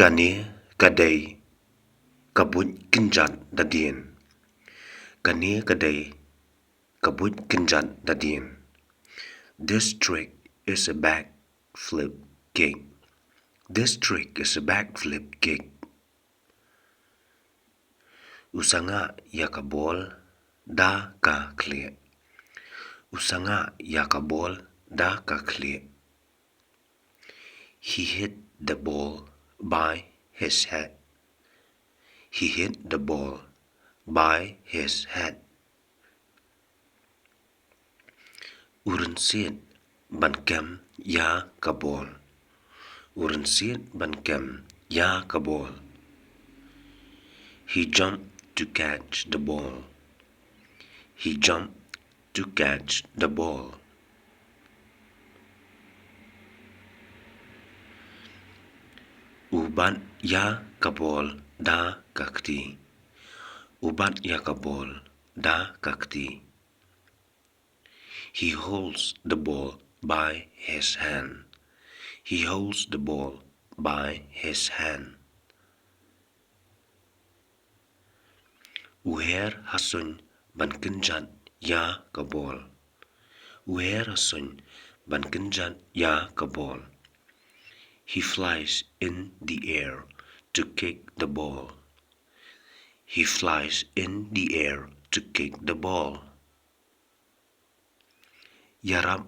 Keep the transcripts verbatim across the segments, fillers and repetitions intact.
Kane ka dei ka buit kynjat da dien. Kane ka dei ka buit kynjat da dien. This trick is a backflip kick. This trick is a backflip kick. U sangeh ïa ka bol da ka khlieh. U sangeh ïa ka bol da ka khlieh. He hit the ball by his head. He hit the ball by his head. U rynsied ban kem ïa ka bol. U rynsied ban kem ïa ka bol. He jumped to catch the ball. He jumped to catch the ball. U bat ïa ka bol da ka kti. U bat ïa ka bol da ka kti. He holds the ball by his hand. He holds the ball by his hand. U her ha suiñ ban kynjat ïa ka bol. U her ha suiñ ban kynjat ïa ka bol. He flies in the air to kick the ball. He flies in the air to kick the ball. Ïarap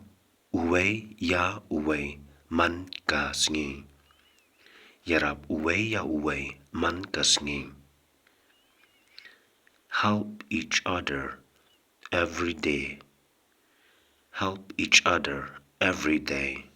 uwei ïa uwei man ka sngi. Ïarap uwei ïa uwei man ka sngi. Help each other every day. Help each other every day.